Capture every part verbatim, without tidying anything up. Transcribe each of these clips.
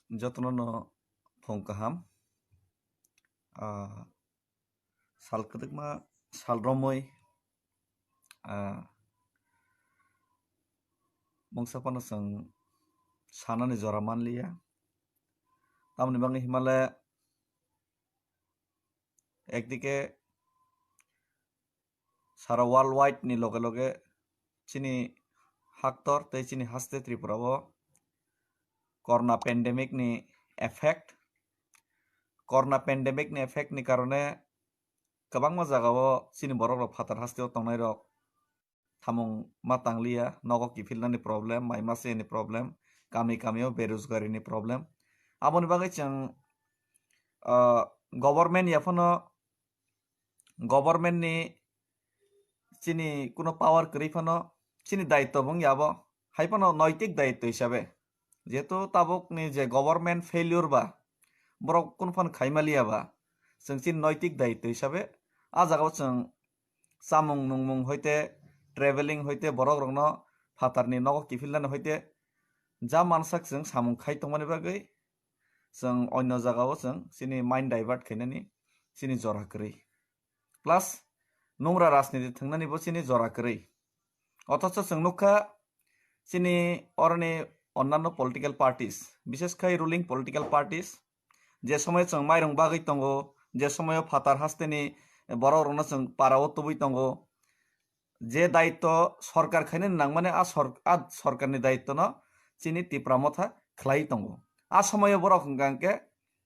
Jotono no phung kaham. Ah, sal kwdwkma sal romwi, ah, mungsa phano chwng sanani jora manliya. Tamoni bagwi himale ekdike sara worldwide ni loge loge chini haktor tei chini haste Tripura o corona pandemic ni effect, corona pandemic ni effect ni karone kwbangma jaga o chini borok rok phatar haste o tongnai rok samung ma tangliya, nogo kiphilnani problem, mai mase ni problem, kami kami o berojgari ni problem. Aboni bagwi chwng, ah, government ya phano government ni chini kuno power kwrwi phano chini daitto bo wngya abo, hai phano noitik daitto hisabe, jehetu tabuk ni je government failure ba, borok kunu phano khaimaliya ba, chwng chini noitik daitto hisabe a jaga o chwng chamung nungmung hoite, traveling hoite, borok rokno phatarni nogo kiphilnani hoite, ja mansak chwng samung khai tongmani bagwi chwng onno jaga o chwng chini mind divert khainani chini jora kwrwi. Plus, nungra rajniti thwngnani bo chini jora kwrwi. Othocho chwng nukha, chini oroni onnanno political parties, bishes khai ruling political parties, je somoyo chwng mairung bagwi tongo, je somoyo phatar hasteni borok rokno chwng para o tubui tongo, je daitto sorkar khainani nangmani a sor-, a sorkarni daittono chini Tipra Motha khlai tongo. A somoyo borok hwnkha hwnkhe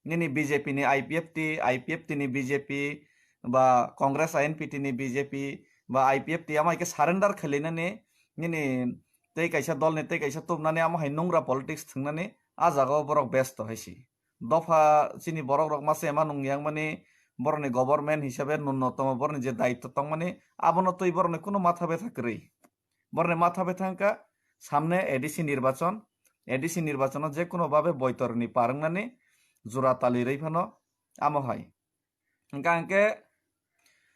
nini B J P ni I P F T, I P F T ni B J P ba Congress I N P T ni B J P ba I P F T amo hai khe surrender khlainani nini tei kaisa dolni tei kaisa tubnani amo hai nungra politics thwngnani a jaga o borok besto hai si. Dopha chini borok rok masa ema nung yang mani borokni government hisabe nunno tomo borokni je daitto tong mani abono twi borokni kuno matha betha kwrwi. Borokni matha betha wngkha samne A D C nirbachon, A D C nirbachono je kuno babe boitorni par wngnani jura tali rwi phano amo hai. Hingkha hingkhe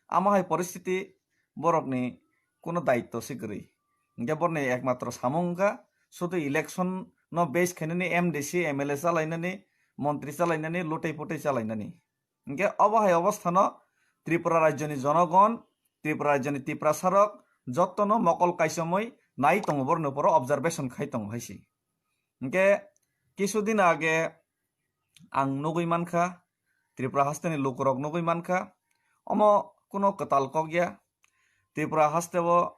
amo hai poristiti borokni kuno daitto se kwrwi. Hingkhe borokni ekmatro samung wngkha sudu election no base khainani M D C, M L A chalainani, montri chalainani, lotei potei chalainani. Hingkhe obo hai obosthano Tripura rajyoni jonogon, Tripura rajyoni Tiprasarok jottono mokol kaisomwi nai tongo, borokni uporo observation khai tongo hai se. Hingkhe kisu din age ang nugwi mankha, Tripura hasteni lukurok nugwi mankha, omo kuno kwtal kok ya. Tripura hasteo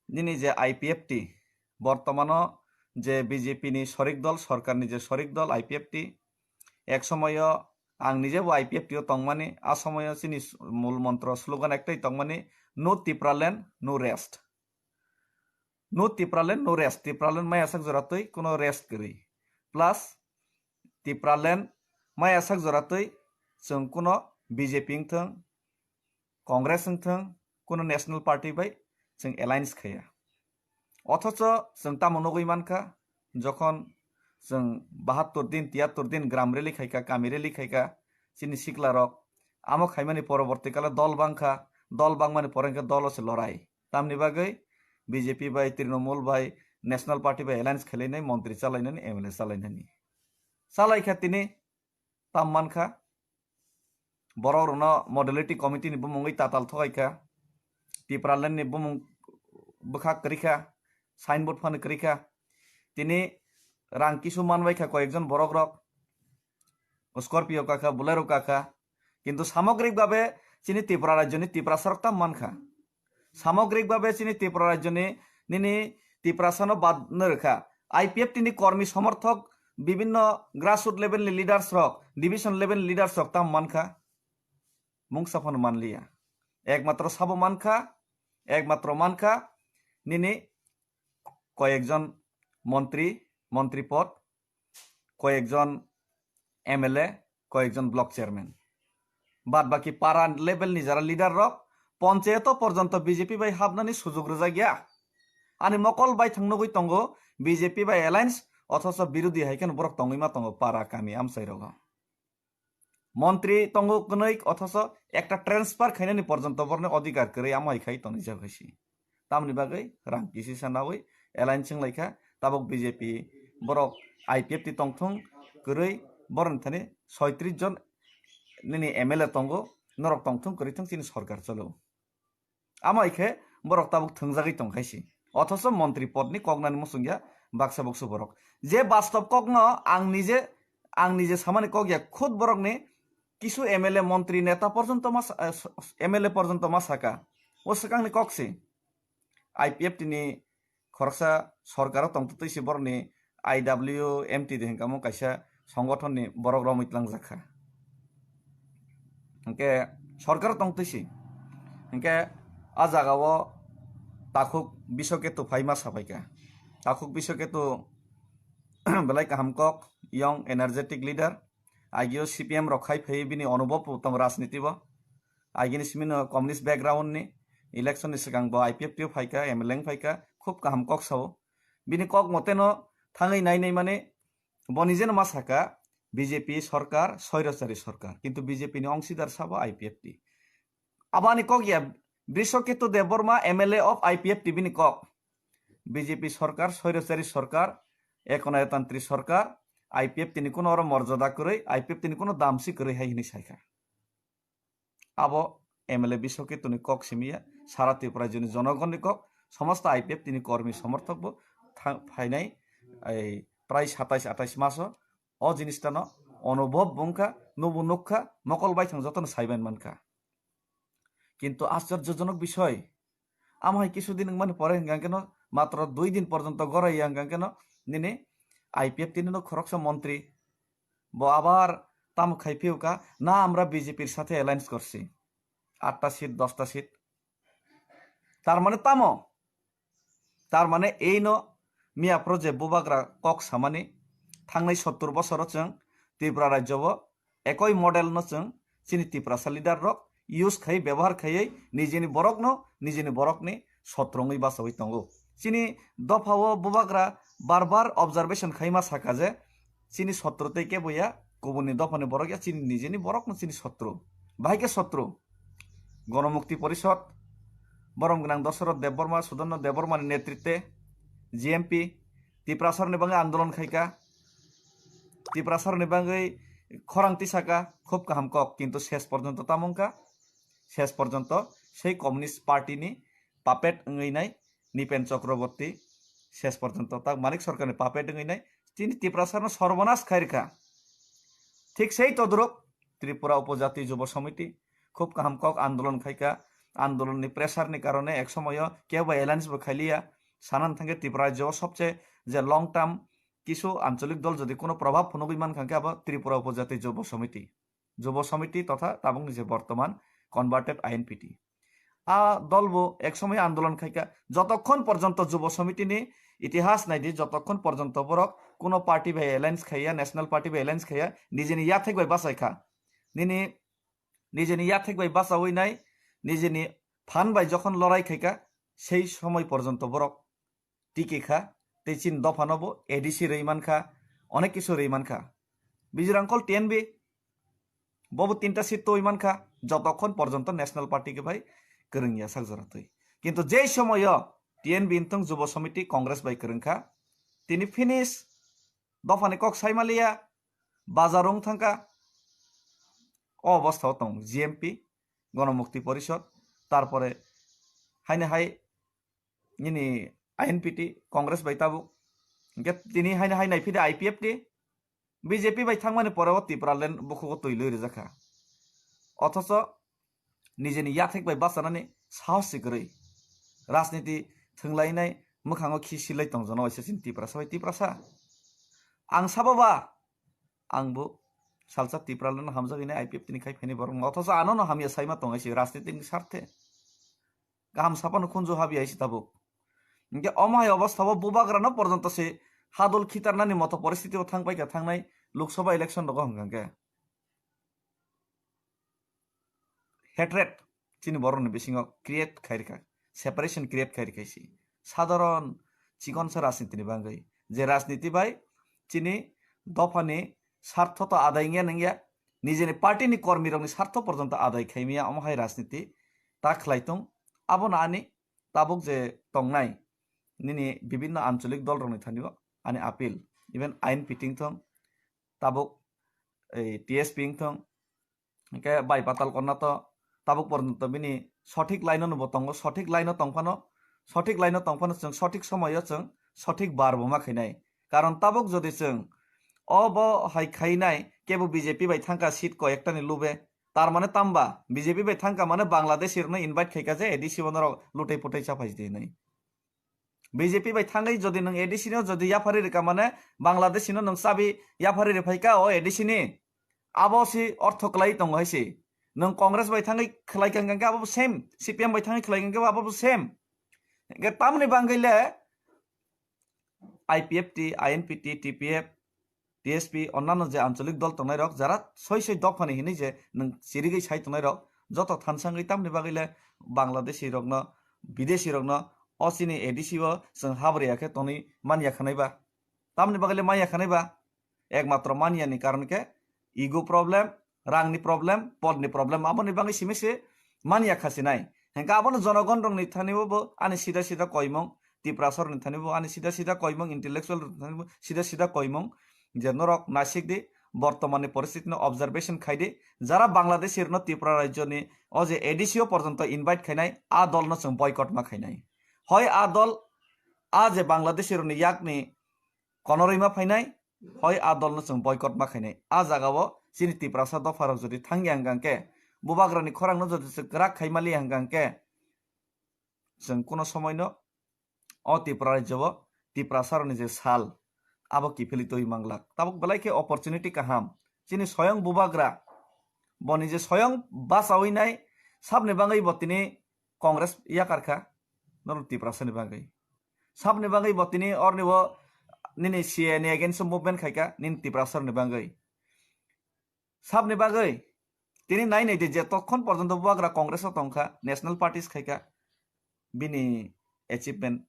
nini je I P F T, bortomano je B J P ni sorik dol, sorkarni je sorik dol I P F T, ek somoyo ang nije bo I P F T o tongmani, a somoyo chini s-, mul montro slogan ektai tongmani, "No Tipraland, no rest." No Tipraland, no rest. Tipraland maya sak jora twi kuno rest kwrwi. Plus Tipraland maya sak jora twi chwng kuno B J P wngthwng, Congress wngthwng, kuno national party bai chwng alliance khaya. Othocho chwng tamo nugwi mankha, jokhon chwng bahattor din, tiyattor din gram rally khaikha, kami rally khaikha, chini siklarok amo khaimani poroborti kale dol bangkha, dol bangmani pore hwnkhe dolo se lorai. Tamni bagwi B J P bai Trinamool bai National Party bai alliance khwlainai montri chalainani, M L A chalainani. Chalaikha tini tam mankha. Borok rokno modality committee ni bumungwi tatal thogaikha. Tipraland ni bumung bwkha kwrwikha, signboard phano kwrwikha. Tini rang kisu manbaikha koyekjon borok rok. Scorpio kakha, Bolero kakha. Kintu samogrik babe chini Tripura rajyoni Tiprasarok tam mankha. Samogrik babe chini Tripura rajyoni nini Tiprasano bad no rwkha. I P F T ni kormi somorthok bibinno grassroot level ni leaders rok, division level ni leaders rok tam mankha. Mungsa phano manliya. Ekmatro sabo mankha, ekmatro mankha nini koyekjon montri, montri pod, koyekjon M L A, koyekjon block chairman. Bad baki para level ni jara leader rok ponchayato porjonto B J P bai habnani sujug rwjak ya. Ani mokol bai thang nugwi tongo B J P bai alliance, othocho birodhi hai kheno borok tongwi ma tongo para kami amchai rogo. Montri tongo kwnwi, othocho ekta transfer khainani porjonto borokni odhikar kwrwi, amo hai khai tonwi jak hai si. Tamoni bagwi rang kisi sanawi alliance wnglaikha, tabuk B J P borok I P F T tongthung kwrwi, Borokni thani soitris jon nini M L A tongo, norok tongthung kwrwithung chini sorkar cholo. Amo hai khe borok tabuk thwngjagwi tongkhaisi. Othoso montri podni koknani muchungya baksa buksu borok. Je bastob kokno ang nije, ang nije samani kok ya, khud borokni kisu M L A, montri, neta porjonto ma sa-, eh, M L A porjonto ma saka. O swkangni kok se. I P F T ni khoroksa sorkaro tongtwtwi se borokni I W M T de hinkamung kaisa songothonni borok romwi tlangjak kha. Hinkhe sorkaro tongtwi se. Hinkhe a jagao takhuk Biswaketu phai ma saphaikha. Takhuk Biswaketu belai kaham kok, young energetic leader. Agio C P M rok khai phaiwi bini onubhob bo tong rajniti bo. Agini simino communist background ni, election ni swkang bo I P F T o phaikha, M L A wng phaikha, khub kaham kok sao. Bini kok mote no thangwi nai nai mani bo nije no ma saka B J P sorkar, soirachari sorkar. Kintu B J P ni ongsidar sabo I P F T. Abani kok ya, Brishoketu Debbarma, M L A of I P F T bini kok. B J P sorkar, soirachari sorkar, ekonayatantri sorkar, I P F T ni kuno oro morjada kwrwi, I P F T ni kuno damsi kwrwi hai hinwi saikha. Abo M L A Bishoketuni kok simi ya, sara Tripura rajyoni jonogonni kok, somosto I P F T ni kormi somorthok bo thang-, phainai, ei, prai satais atais maso o jinistano onubhob wngkha, nubo nukkha, mokol baithang jotono saiban mankha. Kintu aschorjojonok bisoi, amo hai kisu din wngmani pore hingka keno, matro dui din porjonto gorai ya hingka keno, nini I P F T ni no khoroksa montri, bo abar tamo khai phiyuka, "Na, amra B J P-r sathe alliance korsi, atta seat, dosta seat." Tar mane tamo? Tar mane eino miyaphoro je bubagra kok samani, thangnai sottur bosoro chwng Tripura rajyo o ekoi model no chwng chini Tiprasa leader rok use khai, bebohar khaiwi nijini borokno, nijini borokni sotro wngwi bachaui tongo. Chini dopha o bubagra bar bar observation khaima saka je, chini sotro tei kebo ya, kubunni dophani borok ya, chini nijini borokno chini sotro. Bahai khe sotro? Ganamukti Porishod, borom gwnang Dasarath Debbarma, Sudanno Debbarmani netritwe, G M P, Tiprasarni bagwi andolon khaikha, Tiprasarni bagwi khorang tisakha, khub kaham kok, kintu ses porjonto tamo wngkha? Ses porjonto sei Communist Party ni puppet wngwi nai Nipen Chakraborty, ses porjonto tak Manik Sarkarni puppet wngwi nai, chini Tiprasarno sorbonas khai rwkha. Thik sei todruk Tripura Upojati Jubo Samiti khub kaham kok andolon khaikha, andolonni pressure ni karone ek somoyo kebo alliance bo khailiya, sanan thangkhe Tripura rajyo o sobse je long term kisu ancholik dol jodi kono probhab phunugwi mankha khe abo Tripura Upojati Jubo Samiti. Jubo Samiti totha tabukni je bortoman converted I N P T. A dol bo ek somoy andolon khaikha, jotokhon porjonto Jubo Samiti ni itihas naidi, jotokhon porjonto borok kuno party bai alliance khaiya, national party bai alliance khaiya, nijini yathek bai bachaikha. Nini nijini yathek bai bachaui nai, nijini phan bai jokhon lorai khaikha, sei somoy porjonto borok tiki kha, tei chini dophano bo A D C rwi mankha, onek kisu rwi mankha. Bijrangkol T N B, bobo tinta seat twi mankha, jotokhon porjonto National Party khe bai kwrwngya sak jora twi. Kintu jei somoyo T N B wngthung, Jubo Samiti Congress bai kwrwngkha, tini finish, dophani kok saimaliya, bazar wng thangkha, o obostha o tong G M P, Ganamukti Porishod, tarpore haino hai nini I N P T, Congress bai tabuk. Hinkhe tini haino hai naiphidi I P F T, B J P bai thangmani pore o Tipraland bukhugo twi lwi rijak kha. Othocho nijini yathek bai bachanani sahos se kwrwi. Rajniti thwnglainai, mwkhango khisilai tongjakno waisa chini Tiprasa bai Tiprasa. Ang sabo ba, ang bo salsa Tipraland hamjak hwnwi I P F T ni khai phaini borok wngkha. Othocho ano no hamya saima tongo se rajniti ni sarthe. Kaham saphano khunju habya hai se tabuk. Hinkhe omo hai obostha o bubagrano porjonto se hadol khitarnani moto poristiti o thang paikha thangnai Lok Sabha election rogo hwnkha khe. Hatred chini borokni bisingo create khai rikha, separation create khai rikha se. Sadharon chikonsa rajnitini bagwi, je rajniti bai chini dophani sartho to adai wngya nangya, nijini party ni kormi rokni sartho porjonto adai khaimya, omo hai rajniti ta khlai tong. Abono ani tabuk je tongnai nini bibinno ancholik dol rokni thani o ani appeal, even I N P T wngthong, tabuk ei T S P wngthong, hingke bai Patal Konna to tabuk porjonto bini sothik line-o no bo tongo, sothik line-o tongphano, sothik line-o tongphano chwng sothik somoyo chwng sothik bar bo ma khainai. Karon tabuk jodi chwng o bo hai khainai kebo B J P bai thangkha seat koi ektani lube, tar mane tamba B J P bai thangkha mane Bangladeshi rokno invite khaikha je A D C bo norok lutai putai chaphai di hinwi. B J P bai thangwi jodi nwng A D C no jodi yaphari rwkha mane Bangladeshi no nwng chabi yaphari rwphaikha o A D C ni. Abo si ortho kwlai tongo hai si. Nwng Congress bai thangwi khwlai kha hwnkhe abo bo same, C P M bai thangwi khwlai kha hwnkhe abo bo same. Hwnkhe tamni bangwi le I P F T, I N P T, T P F, T S P, onnano je ancholik dol tongnairok, jara soi soi dophani hinwi je nwng chirigwi sai tongnairok, joto thansangwi tamni bagwi le Bangladeshi rokno, Bideshi rokno o chini A D C o chwng habri ya khe tonwi man ya khanai ba? Tamni bagwi le man ya khanai ba? Ekmatro man ya ni karon khe ego problem, rangni problem, podni problem, aboni bagwi simi se man ya kha sinai. Hingkhe abono jonogon rokni thani bo ani sida sida koimung, Tiprasa rokni thani bo ani sida sida koimung, intellectual rokni thani bo sida sida koimung, je norok naisik di, bortomanni poristiti no observation khai di, jara Bangladeshi rokno Tripura rajyoni o je A D C o porjonto invite khainai, a dolno chwng boycott ma khainai. Hoi a dol, a je Bangladeshi rokni yakni konorwi ma phainai, hoi a dolno chwng boycott ma khainai. A jagao chini Tiprasa dopharok jodi thangya hwnkha hwnkhe, bubagrani khorangno jodi chwng kwrak khai maliya hwnkha hwnkhe, chwng kuno somoino o Tripura rajyo o Tiprasarokni je sal, abo kiphilwi twi manglak. Tabuk belai khe opportunity kaham. Chini soyong bubagra, boni je soyong bachawi nai, sabni bagwi bo tini Congress yakar kha, norok Tiprasani bagwi. Sabni bagwi bo tini orni bo nini C A A ni against o movement khai kha, nini Tiprasarokni bagwi. Sabni bagwi tini nai nai di je tokhon porjonto bubagra Congress o tongkha, national parties khaikha, bini achievement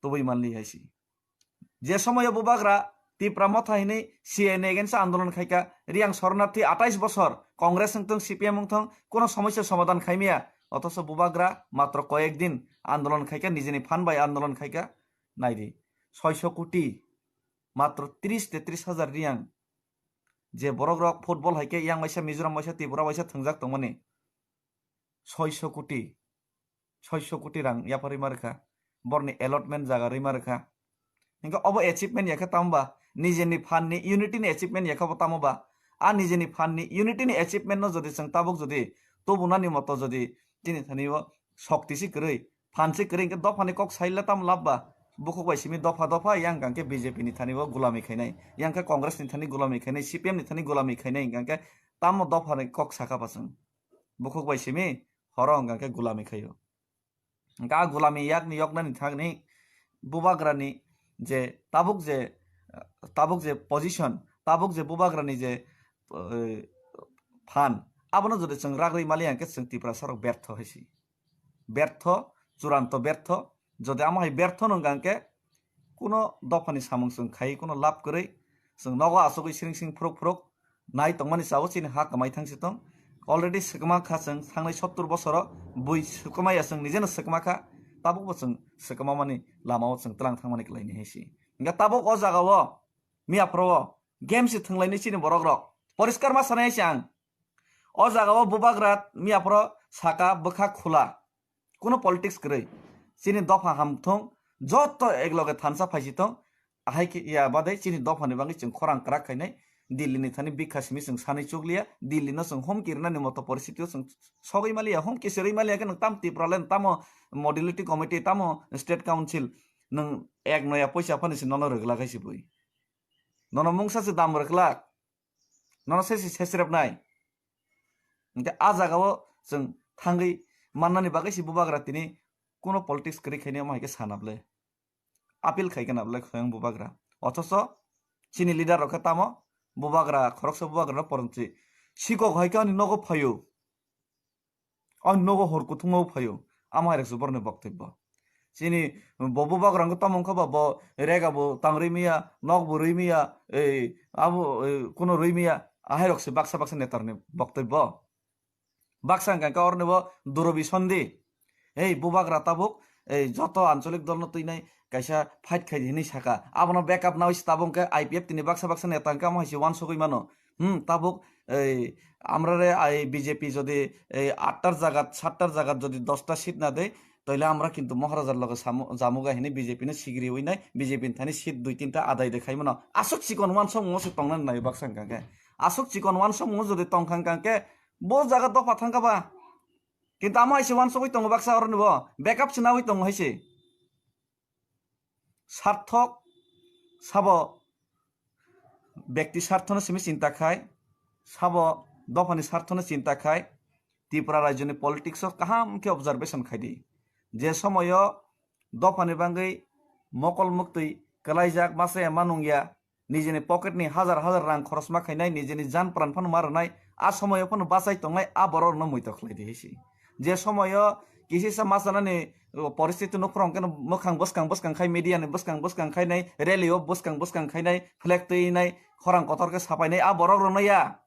tubui manli hai si. Je somoyo bubagra Tipra Motha hinwi C A A ni against o andolon khaikha, Riyang Soronarthi atais bosor Congress wngthong, C P M wngthong, kuno somosya somadhan khaimaya, othoso bubagra matro koyek din andolon khaikha, nijini phan bai andolon khaikha, nai di, soiso koti, matro tris te tris hajar Riyang, je borok rok football hai khe yang waisa, Mizoram waisa, Tripura waisa thwngjak tongmani, soiso koti, soiso koti rang yaphar rwima rwkha, borni allotment jaga rwima rwkha. Hingke obo achievement ya khe tamo ba, nijeni phan ni unity ni achievement ya khe bo tamo ba? A nijeni phan ni unity ni achievement no jodi chwng tabuk jodi tubunani moto jodi chini thani o shokti se kwrwi, phan se kwrwi, hingke dopha ni kok sai le tamo lab ba? Bukhuk bai simi dopha dopha, yang hingke B J P ni thani o gulami khainai, yang khe Congress ni thani gulami khainai, C P M ni thani gulami khainai, hingke tamo dopha ni kok saka ba chwng? Bukhuk bai simi horo hingka khe gulami khaio. Hingka a gulami yakni yoknani thangni bubagrani je tabuk je, tabuk je position, tabuk je bubagrani je, eh, phan, abono jodi chwng ragri mali hingke chwng Tiprasa rok bertho hai si. Bertho, churanto bertho, jodi amo hai bertho no hingka hingke kuno dophani samung chwng khai kuno lab kwrwi, chwng nogo asugwi siring siring phuruk phuruk nai tongmani chao chini ha kwmai thangsi tong. Already swkma kha chwng thangnai sottur bosoro bui swkma ya chwng nijeno swkma kha, tabukbo chwng swkma mani lamao chwng twlang thangmani kwlaini hai si. Hingke tabuk o jagao miyaphoro game se thwnglaini chini borok rok. Poriskar ma sanai se ang. O jagao bubagra miyaphoro saka bwkha khula. Kuno politics kwrwi. Chini dopha hamthung, joto ekloge thansa phaisithung. Ahai khe ya bade chini dophani bagwi chwng khorang kwrak khainai. Delhi ni thani bikha simi chwng sanwi chukliya. Delhi no chwng humki rwnani moto poristiti o chwng sogwi maliya. Humki se rwi maliya khe nwng tam Tipraland, tamo modality committee, tamo state council. Nwng ek noya poisa phani se nono rwglak hai se bui. Nono mungsa se dam rwglak. Nono sesi sesrepnai. Hingke a jagao chwng thangwi mannani bagwi se bubagra tini kuno politics kwrwi khaini omo hai khe sana bwle. Appeal khai khe na bwle khwrang bubagra. Othoso chini leader rok khe tamo bubagra, khoroksa bubagra no porongchi. Sikok hai khe ani nogo phaio. Ani nogo hor kuthumao phaio. Amo hai rok se boroni boktobbo. Chini bo bubagra wngkha tamo wngkha ba, bo rega bo tang rwi maya, nok bo rwi maya, ei, abo, ei, kuno rwi maya, ahai rok se baksa baksa netarni boktobbo. Baksa hingka hingke oroni bo Durabi Sondi. Ei, bubagra tabuk, ei, joto ancholik dolno twinai kaisa fight khai di hinwi saka. Abono backup naui se tabuk hingke I P F T ni baksa baksa neta hingke amo hai se uansugui mano. Hmm, tabuk ei amrare ai B J P jodi ei attar jagat, sattar jagat jodi dosta seat na de, toile amra kintu Maharajar loge samu-, jamuga hini B J P no sigri ui nai, B J P ni thani seat dui tinta adai de khai mano. Aswk chikon wansok mo se tongna nai baksa hwnkha khe. Aswk chikon wansok mo jodi tongkha hwnkha khe bo jaga dopha thangkha ba. Kintu amo hai se wansogwi tongo baksa oro ni bo. Backup se nawi tongo hai se. Sarthok sabo bekti sarthono simi chinta khai, sabo dophani sarthono chinta khai, Tripura rajyoni politics o kaham khe observation khai di. Je somoyo dophani bangwi mokol muktwi kwlaijak masa ya manung ya, nijini pocket ni hazar hazar rang khorosma khainai, nijini jan pran phano ma rwnai, a somoyo phano bachai tongnai, a borok no muitok khlai di hai se. Je somoyo kisisa ma chanani, o, poristiti nukhrong khe mwkhang bwskang bwskang khai, media ni bwskang bwskang khainai, rally o bwskang bwskang khainai, flag twi nai, khorang kotor khe sapainai, a borok rok no ya.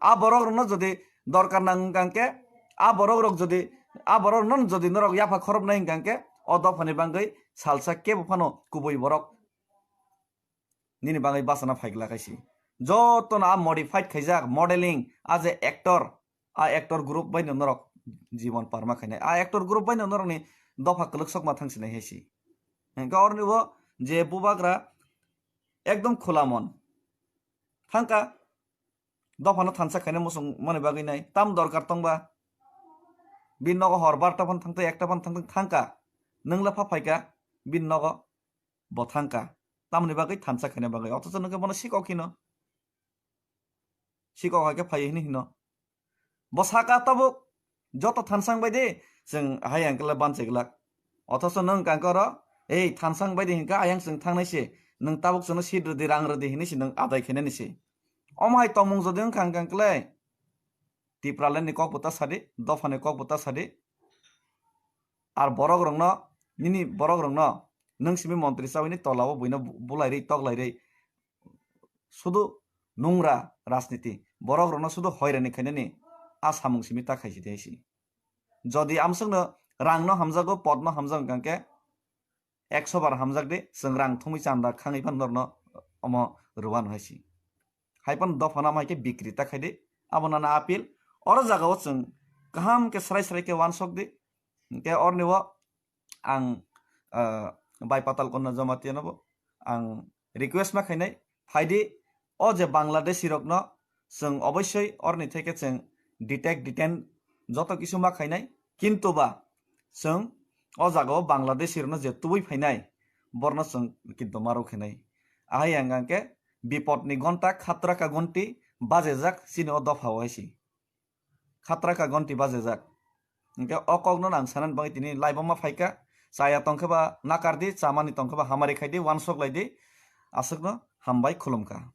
A borok rok no jodi dorkar nang hwnkha khe, a borok rok jodi, a borok no jodi norok yapha khorop nai hwnkha khe, o dophani bangwi salsa kebo phano kubui borok nini bangwi bachana phai glak hai se. Jotono a modified khaijak, modeling, a je actor, a actor group bai no norok jibon parma khainai. A actor group bai no norokni dopha kwlwk sokma thang sinai hai se. Hwnkhe oroni bo je bubagra ekdom khula mon thangkha, dophano thansa khaina muchung mani bagwi nai. Tam dorkar tongba? Bini nogo hor barta phano thangtwi, ekta phano thangtwi thangkha. Nwng le pha phaikha bini nogo. Bo thangkha. Tamoni bagwi thansa khaina bagwi. Othocho nwng khe bono sikok hino. Sikok hai khe phai hini hino. Bo saka tabuk joto thansang bai di, chwng hai ang khe banchai glak. Othocho nwng kang khe oro, "Ei, thansang bai di," hinkha, "Ayang chwng thangnai se. Nwng tabuk chwngno seat rwdi, rang rwdi," hinwi se nwng adai khainani se. Omo hai tongmung jodi wngkha hwnkha hwnkhe le, Tipraland ni kok bo ta sadi, dopha ni kok bo ta sadi. Ar borok rokno, nini borok rokno, nwng simi montri chawi ni tola o buino bu-, bulai ri, tok lai ri. Sudu nungra rajniti. Borok rokno sudu hoirani khainani a samung simi ta khaisi de si. Jodi amswkno rang no hamjago, pod no hamjago hwnkha khe, ekso bar hamjak di, chwng rang thumwi chanda khangwi phano norno omo rwano hai si. Hai phano dophano amo hai khe bikri ta khai di, abo nana appeal. Oro jagao chwng kaham khe srai srai khe wansok di. Hinkhe orni o ang, ah, bai Patal Kanya Jamatia no bo ang request ma khainai, phaidi o je Bangladeshi rokno chwng obossoi orni theke chwng detect, detain joto kisu ma khainai, kintu ba chwng o jagao Bangladeshi rokno je tubui phainai, borno chwng kintu ma rw khainai. Ahai ang ang khe bipod ni gonta, khatra ka gonti bajejak chini o dopha o hai si. Khatra ka gonti bajejak. Hinkhe o kokno ang sanani bagwi tini live-o ma phaikha. Chaya tongkhe ba nakardi, chamani tongkhe ba hamari khaidi, wansok laidi. Aswkno hambai, khulumkha.